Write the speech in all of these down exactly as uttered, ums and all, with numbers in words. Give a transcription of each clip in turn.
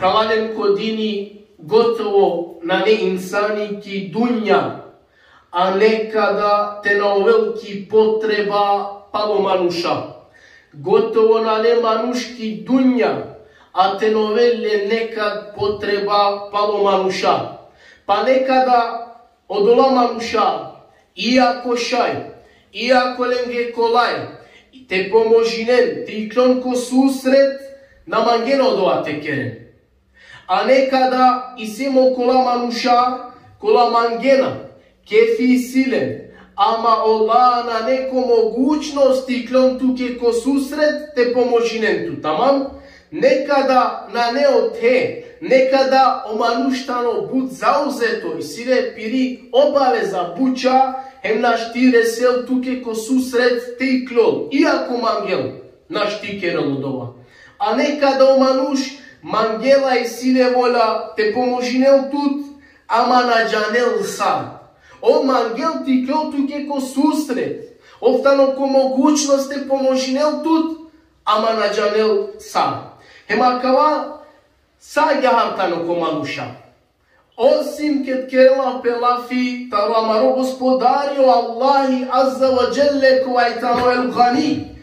Phralalen ko dini, gotovo nane insani ki dunja, a nekada te na ovel ki potreba palo manuša. Gotovo nane manuš ki dunja, a te na ovel le nekad potreba palo manuša. Pa nekada odola manuša, iako šaj, iako lenge kolaj te pomožinen, te iklon ko susret, na mangena odova te keren. A nekada isi hem okola manuša kola mangena, kefi isi len, ama ola nane ko mogućnost te iklon tuke ko susret, te pomožinen tu, tamam? Nekada nane ote, nekada o manuš tano but zauzeto, isi le piri obaveza buća, hem našti resel tuke ko susret te iklol, iako mangel, našti kerel odova. A nekada o manuš mangela, isi le volja te pomožinel tut, ama na džanel sa. Ov mangel te iklol tuke ko susret, ov tano ko mogućnost te pomožinel tut, ama na džanel sa. Hem akava sa agjaar tano ko manuša. Osim ked kerela pe lafi taro amaro Gospodari, o Allahi Azze ve Dželle, kova i tano El Gani,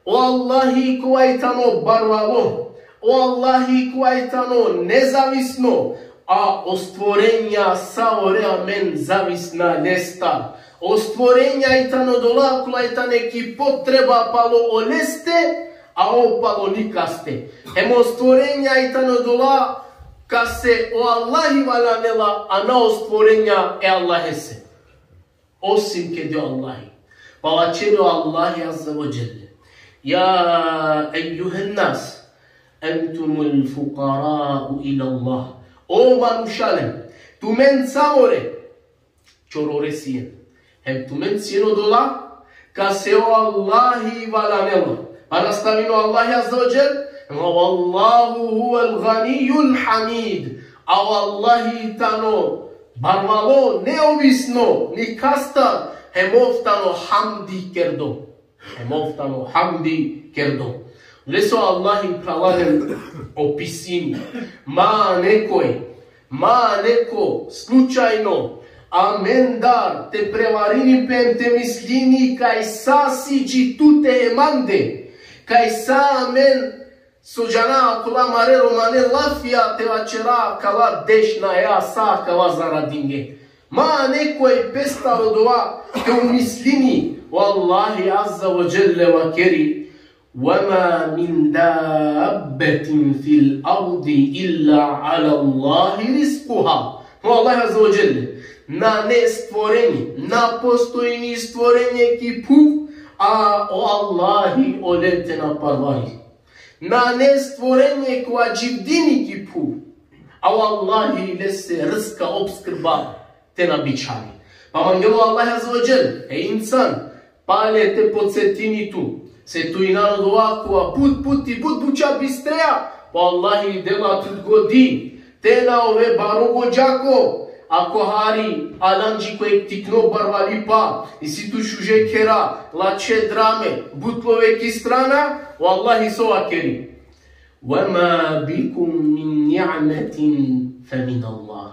o Allahi kova i tano barvalo, o Allahi kova i tano nezavisno, a o stvorenja sa ore amen zavisna lestar. O stvorenja i tano odola kola i tane ki potreba palo oleste, a ov palo nikaste. Hem o stvorenja i tano odola kase o Allahi valjanela, a na o stvorenja e Allahese. Osim ked o Allahi. Pa vaćeri o Allahi Azze ve Dželle: يا أيها الناس أنتم الفقراء إلى الله. O manušalen, tumen sa ore čorore sien. Hem tumen sien odola kase o Allahi valjanela. Pa nastavini o Allahi Azze ve Dželle: والله هو الغني الحميد. A o Allahi tano barvalo, neovisno nikastar, hem ov tano hamdi kerdo. Hem ov tano hamdi kerdo. Lese o Allahi, phralalen, opisini. Ma nekoj, ma neko slučajno amendar te prevarini pe hem te mislini kaj sa si dži tute hem mande, kaj sa amen so džana kola amare romane lafija te vaćera, kala deš naja sa kava zaradinge. Ma nekoj pestar odova te umislini, o Allahi Azze ve Dželle vakeri: وما من دابة في الأرض إلا على الله رزقها. O Allahi Azze ve Dželle: nane stvorenje, na postojini stvorenje ki phuv, a o Allahi olen te na parvari. Nane stvorenje kova dživdini ki phuv, a o Allahi lese rizka, opskrba te na bičhali. Pa mangela o Allahi Azze ve Dželle, e insan, pale te podsetini tu, se tu inan odova kova but, but i but buća bistreja, pa o Allahi dela tut godi te na ove baro godžako, ako hari alan dži ko jekh tikno barvalipa, isi tu šuže khera, lačhe drame, but love ki strana, o Allahi so vakeri: وما بكم من نعمة فمن الله.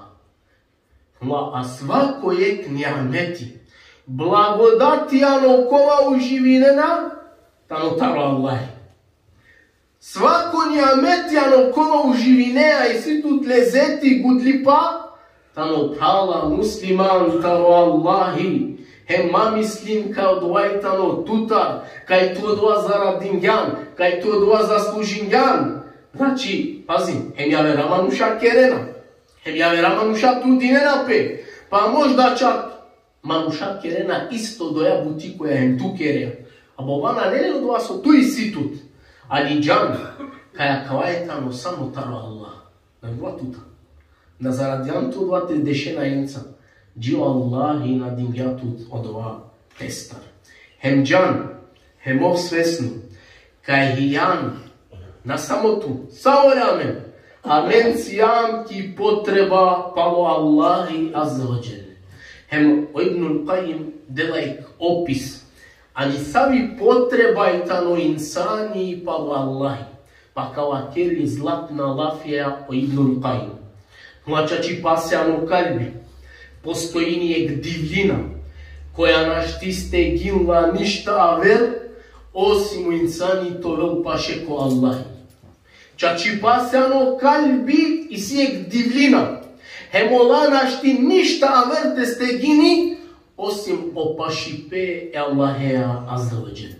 Ma a svako jekh niameti, blagodati ano kova uživinena, tano taro Allahi. Svako niameti ano kova uživinea, isi tut lezeti, gudlipa, tano, phrala musliman, taro Allahi. Hem ma mislin kaj odova i tano tutar, kaj tu odova zaradingjan, kaj tu odova zaslužingjan. Znači, pazi, hem javera manuša kerena. Hem javera manuša trudinena pe. Pa možda čak manuša kerena isto odoja buti koja hem tu kerea. A bova nane len odova so tu isi tut. Ali džan kaj akava i tano samo taro Allah. Na odova tuta. Na zaradingjan tu odova te dešena lenca. Dži o Allahi na dingja tut odova pestar. Hem džan, hem ov svesno kaj hijan, na samo tu, sa ore amen, amen sijam ki potreba palo Allahi Azze ve Dželle. Hem o Ibnul Kajim dela jekh opis ani savi potreba i tano insani palo Allahi. Akava keri zlatna lafija o Ibnul Kajim. Znači, čačipase ano kalbi postojini jek divljina, koja našti steginla ništa aver, osim o insani te ovel paše ko Allahi. Čačipase ano kalbi isi jek divljina, hem ola našti ništa aver te stegini, osim o pašipe e Allahea Azze ve Dželle.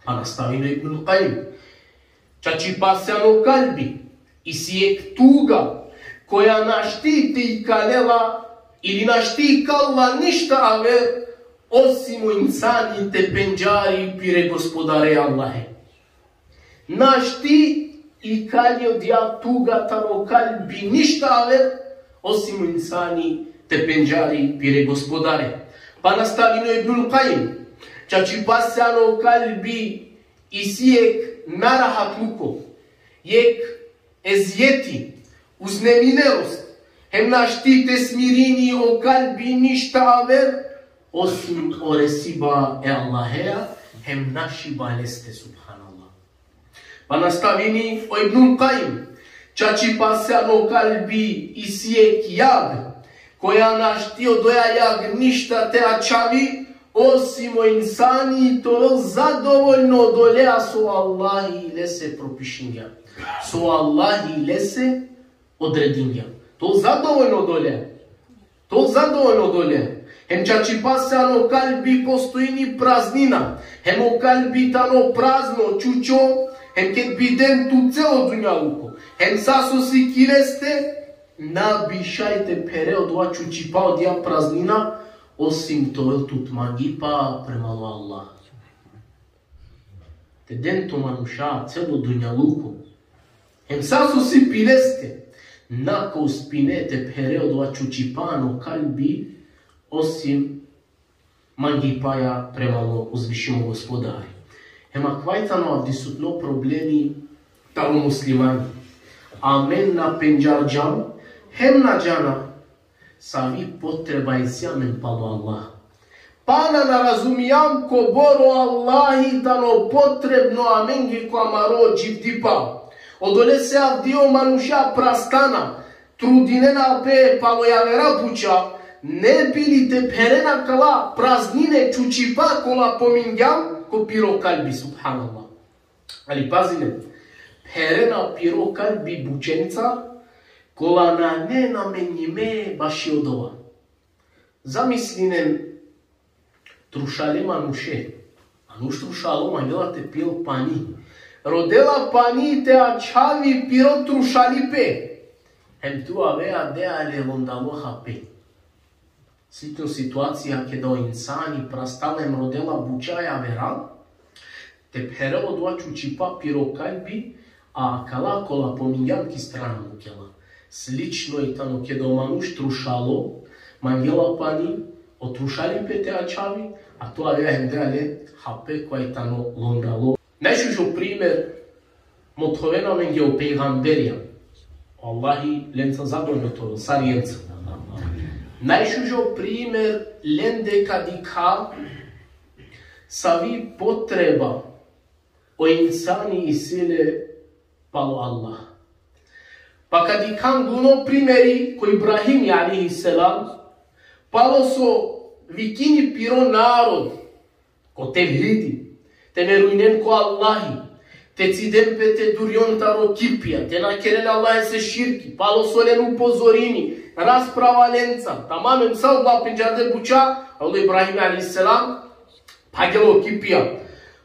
Pa nastavini o Ibnul Kajim. Čačipase ano kalbi isi jek tuga, koja našti te ikalela ili našti ikalla ništa aver, osim o insani te pendžari pire Gospodare Allahe. Našti ikali odija tuga taro kalbi ništa aver, osim o insani te pendžari pire Gospodare. Pa nastavini o Ibnul Kajim. Čačipase ano kalbi isi jek narahatluko, jek ezijeti, uznemirenost, hem našti te smirini o kalbi ništa aver, osim o resiba e Allahea, hem našiba leste, subhanallah. Pa nastavini o Ibnul Kajim. Čačipase ano kalbi isi jek jag, koja našti odoja jag ništa te ačhavi, osim o insani te ovel zadovoljno odolea so Allahi lese propišingja, so Allahi lese odredingja. Te ovel zadovoljno odolea. Te ovel zadovoljno odolea. Hem čačipase ano kalbi postojini praznina, hem o kalbi tano prazno, čučo, hem ked bi den tut celo dunjaluko, hem sa so si ki leste, na bi šaj te phere odova čučipa, odija praznina, osim te ovel tut mangipa prema o Allah. Te den tut manuša celo dunjaluko, hem sa so si pi leste, na ka uspine te phere odova čučipa ano kalbi, osim mangipaja prema o uzvišimo Gospodari. Hem akava i tano avdisutno problemi taro muslimani. Amen na pendžarđam, hem na džana savi potreba isi amen palo Allah. Pana na razumijam kobor o Allahi tano potrebno amenge ko amaro dživdipa. Odolese avdive manuša prastana, trudinena pe palo javera buća, ne bi li te pherena kala praznine, čučipa kola pomingjam ko piro kalbi, subhanallah. Ali pazinen, pherena piro kalbi bućenca, kola nane namenime baši odova. Zamislinen, trušale manuše. Manuš trušalo, mangela te pijel pani. Rodela pani te ačhavi piro trušalipe. Hem tu avea dea le londalo hape. Slično situacija keda o insani prastala hem rodela buća javera, te pherel odova čučipa piro kalbi, a kala kola pomingjam ki strana mukela. Slično i tano keda o manuš trušalo, mangela pani, o trušalipe te ačhavi, a tu avea hem dea le hape kova i tano londalo. Najšužo primer mothovena amenge o pejgamberja. Allahi lenca zadovoljno te ovel, sar lenca. Najšužo primer lende ka dikha savi potreba o insani isi le palo Allah. Pa ka dikha anguno primeri ko Ibrahimi alejhi selam, palo so vikini piro narod ko tevhidi, te verujnen ko Allahi, te ciden pe te durjon taro kipija, te na keren Allahese širki, palo so len upozorini, rasprava lenca, tamam, hem sa odola pendžarde buća, a o Ibrahimi alejhi selam phagela o kipija.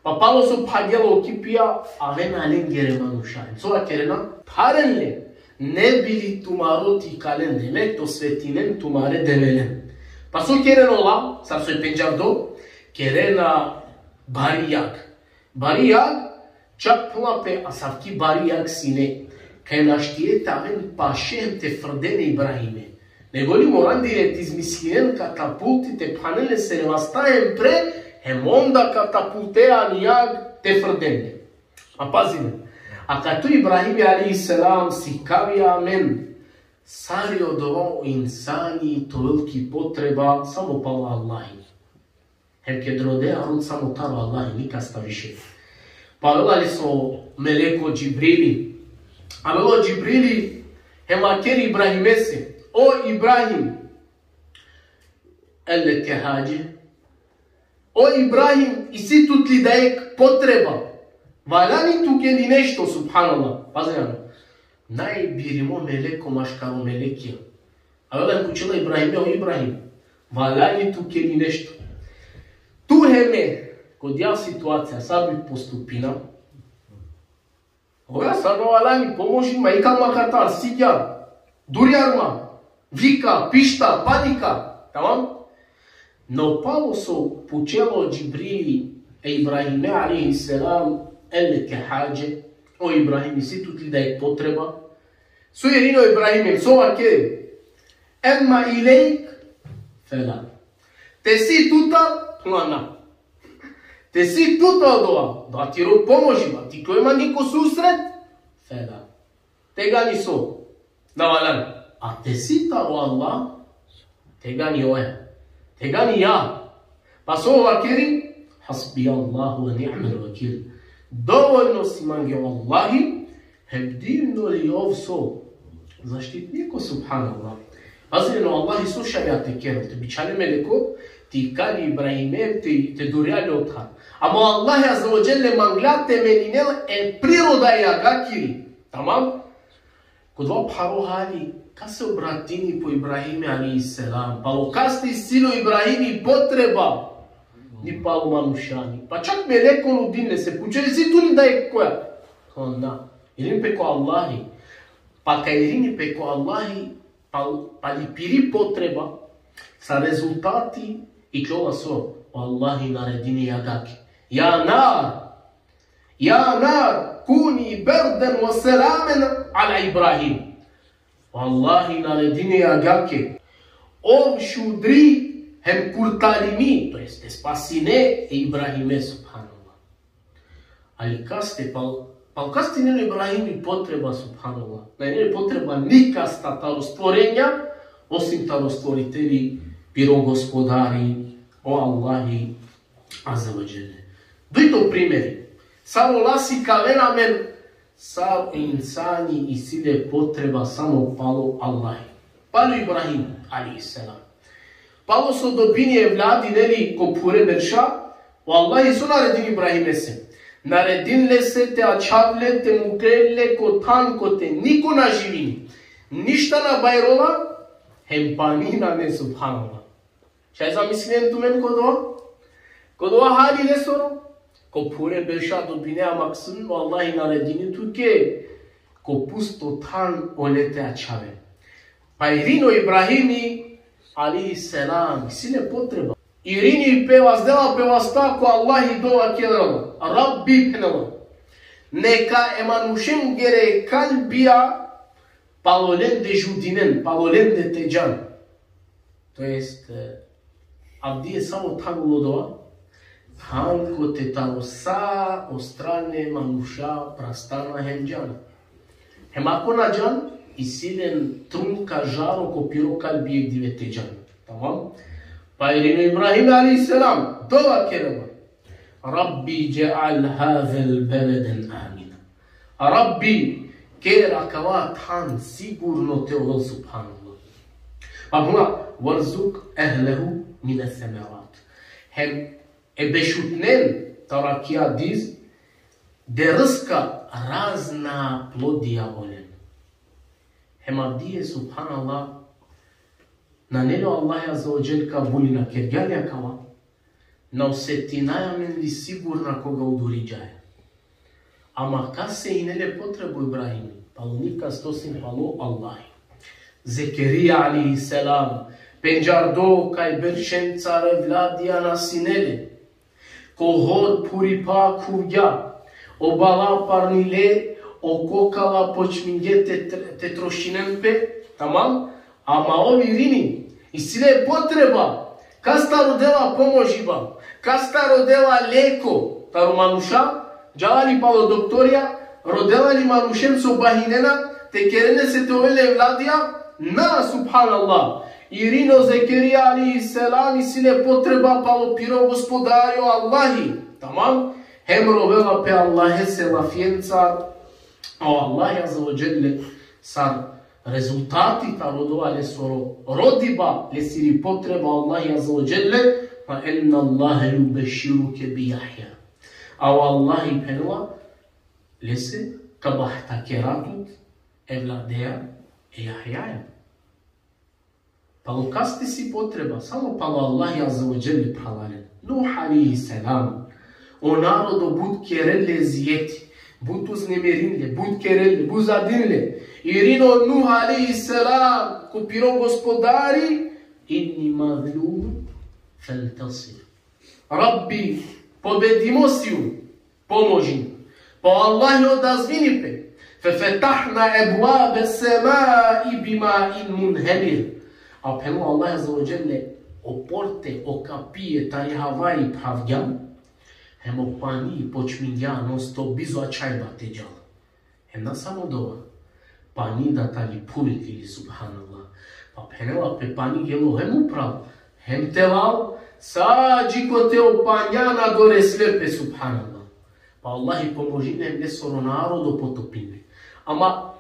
Pa palo so phagela o kipija, avena lengere manuša. So vakerena? Pharen le, ne bi li tumaro te ikalen, demek te osvetinen tumare develen. Pa so kerena ola, sar so i pendžardo, kerena bari jag. Bari jag, čak phla pe asavki bari jag sine, kaj naštie te aven paše hem te frden e Ibrahime. Nego li moran dire te izmislinen katapulti te phanen lesere vasta hem pre, hem onda katapultea ani jag te frden le. A pazinen. A kate o Ibrahimi alejhi selam sikavja amen sar i odova o insani te ovel ki potreba samo palo Allahi. Hem ked rodea rod samo taro Allahi, nikasta više. Pa avela leso meleko Džibrili. Avela o Džibrili hem vakeri Ibrahimese: O Ibrahim, hel leke hađe? O Ibrahim, isi tut li dajek potreba? Valjani tuke li nešto, subhanallah. Pazi, ano. Najbirimo meleko maškaro melekija. Avela hem pučela Ibrahime: O Ibrahim, valjani tuke li nešto? Tu hem me, ko dija situacija, sar bi postupina? Oja, sar na valjani, pomožin ma, ikal ma katar, sigjar, durjar ma, vika, pišta, panika, tamam? No palo so pučela o Džibrili e Ibrahime alejhi selam: Hel leke hađe? O Ibrahim, isi tut li dajek potreba? So irini o Ibrahim, so vakeri: Emma ilejk fela. Te si tutar, na. Te si tutar odova, da tiro pomožiba, te ikloj ma niko susret, fela. Tegani so, na valjani. A te si taro Allah, tegani oja. Tegani ja. Pa so vakeri: Hasbijallahu ve ni'mel vekil. Dovoljno si mange o Allahi, hem divno li ov so zaštitniko, subhanallah. Pazinen, o Allahi so šaj te kerel, te bičhali meleko, te ikali Ibrahime, te, te durjal le o than. Ama o Allahi azze ve dželle mangla te meninel e priroda e agakiri. Tamam? Ko dova pharo hali, kase obratini po Ibrahimi alejhi selam? Palo kaste isi le o Ibrahimi potreba? Ni palo manušani. Pa čak meleko nudini lese, pučel: Isi tut li dajek koja? Ko na. Irini pe ko Allahi. Pa ka irini pe ko Allahi, pal-, pali piri potreba, sa rezultati iklola so? O Allahi naredini agake: Ja nar, ja nar, kuni berden ve selamen ala Ibrahim. O Allahi naredini agake: Ov šudri hem kurtalimi, to jest te spasine e Ibrahime, subhanallah. Ali kaste, pal, pal kaste ine le Ibrahimi potreba, subhanallah. Na ine le potreba nikasta taro stvorenja, osim taro Stvoriteli, piro Gospodari, o Allahi azze ve dželle. Dujto primeri, sar ola sikavena amen, sar o insani isi le potreba samo palo Allahi. Palo Ibrahim alejhi selam. Palo so dobini evladi, neli, ko pure berša, o Allahi so naredini Ibrahimese? Naredini lese te ačhavel le, te mukel le ko than kote niko na živini. Ništa na bajrola, hem pani nane, subhanallah. Šaj zamislinen tumen ko dova? Ko dova hali lesoro? Ko pure berša dobine, ama ksin o Allahi naredini tuke ko pusto than ole te ačhavel. Pa irini o Ibrahimi alejhi selam, isi le potreba. Irini pe, vazdela pe vasta ko Allahi, dova kerela: Rabbi, phenela, neka e manušengere kalbija palo lende žudinen, palo lende te džan. To jest, e, avdive samo than ulo dova? Than kote taro sa o strane manuša prastana hem džana. Hem ako na džan, isi len trunka žaro ko piro kalbi jekh dive te džan. Tamam? Pa irini o Ibrahim alejhi selam, dova kerela: Rabbi džeal hazel beleden amina. Rabbi, ker akava than sigurno te ovel, subhanallah. Pa phenela: Varzuq ehlehu mine semerat. Hem e bešutnen taro akija diz, de rska razna plodija olen. Hem avdive, subhanallah, nane li o Allah azze ve dželle kabuli, na kergja li akava? Na osetinaja amen li sigurna koga uduriđaja. Ama kase ine le potreba o Ibrahimi? Palo nikaste osim palo Allahi. Zekerija alejhi selam, pendžardo kaj beršencar evladija na sine le. Ko hor phuripa khuvgja, o bala parnile, o kokala počmingje te, te trošinen pe, tamam? Ama ov irini, isi le potreba, kastar rodela pomožiba, kastar rodela leko taro manuša, džala li palo doktorija, rodela li manušen so bahinena, te kerena se te ovel evladija? Na, subhanallah. Irini o Zekerija alejhi selam, isi le potreba palo piro Gospodari o Allahi. Tamam? Hem rovela pe Allahese lafienca, a o Allahi Azze ve Dželle sar rezultati taro dova lesoro rodiba, lesiri potreba, Allahi Azze ve Dželle: "Fe innallahe jubešširuke bi Jahja." A o Allahi phenela lese: "Ka bahtakera tut evladeja e Jahjaja." Palo kaste isi potreba? Samo palo Allahi Azze ve Dželle, phralalen. Nuh alejhi selam, o narodo but kerel le ezijeti, but uznemirin le, but kerel le, but zadin le. Irini o Nuh alejhi selam ko piro Gospodari: "Inni maglumun fentasir." Rabbi, pobedimo sijum, pomožin. Pa o Allahi odazvini pe: "Fe fetahna ebvabe semai bimain munhemir." A phenela o Allahi Azze ve Dželle: "O porte, o kapije tari havaj phravgjam, hem o pani počmingja non stop bizo ačhajba te džal." Hem na samo dova, pani da tali phuri tili, subhanallah. Pa phenela pe pani gelo hem upral, hem telal, sa dži kote o panja na doresle pe, subhanallah. Pa Allahi pomožini hem lesoro narodo potopini. Ama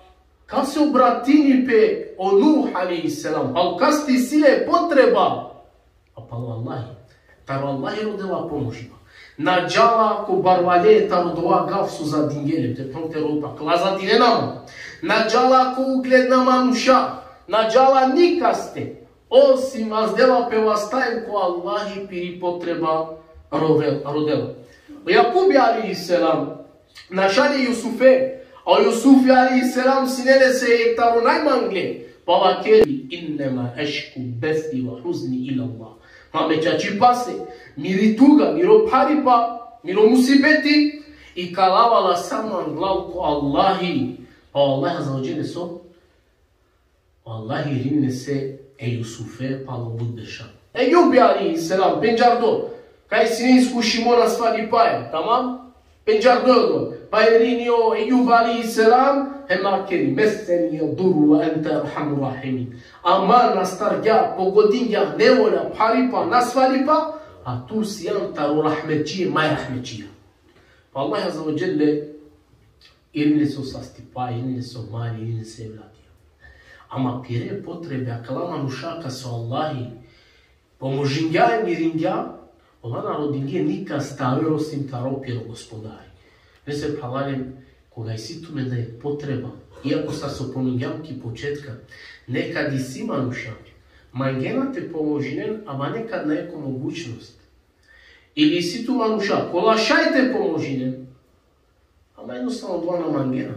kase obratini pe o Nuh alejhi selam? Palo kaste isi le potreba? A palo Allahi. Taro Allahi rodela pomožiba. Na džala ko barvale taro dova gav so zadingje le, te phel te ro pa kala zadinena ma. Na džala ko ugledna manuša. Na džala nikaste. Osim vazdela pe vasta em ko Allahi piri potreba rovel-, rodela. O Jakubi alejhi selam našalja e Jusufe, a o Jusufi alejhi selam sine lese jekh taro najmangle, pa vakeri: "Innema ešku bethi ve huzni ilallah." Ma me čačipase, miri tuga, miro pharipa, miro musibeti, ikalava la sa manglal ko Allahi. Pa o Allah Azze ve Dželle so? O Allahi irini lese e Jusufe palo but berša. Ejubi alejhi selam, pendžardo, kaj sine iskušimo nasvalipaja, tamam? Pendžardo odova. Pa irini o Ejub alejhi selam, hem vakeri: "Messeni jedurru ve ente erhamur rahimin." Ama astargja, pogodingja nevolja, pharipa, nasvalipa, a tu sijan taro rahmetčije, maj rahmetčija. Pa Allah Azze ve Dželle irini lese o sastipa, irini lese o mali, irini lese evladija. Ama pire potrebe, akala manuša kase o Allahi pomožingja, miringja, ola na rodingje nikaste aver osim taro piro Gospodari. Lese, phralalen, koga isi tumen da i potreba, iako sar so pomingjam ki početka, nekad isi manuša, mangena te pomožinen, ama nekad nae ko mogućnost. Ili isi tu manuša, kola šaj te pomožinen, ama jednostavno dova na mangena.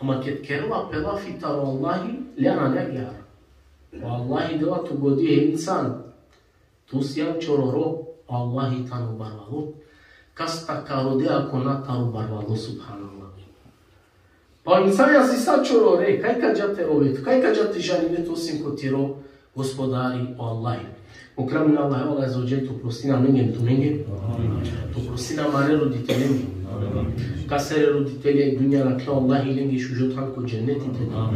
Ama ked kerela pe lafi taro Allahi, lea nane agjaar. O Allahi dela tu godi: "He insan, tu sijan čororo, o Allahi tano barvalo. Kasta ka rode ako na taro barvalo?" Subhanallah. Pa o insanja si sa čorore, kaj ka dža te rove tu, kaj ka dža te žalime tu osim ko tiro Gospodari, o Allahi. Mukramina Allah, Allah Azze ve Dželle te oprostina amenge, tumenge. Te oprostina amare roditelenge. Kasere roditelja i dunja nakhla, o Allahi lenge šužo than ko dženneti te da.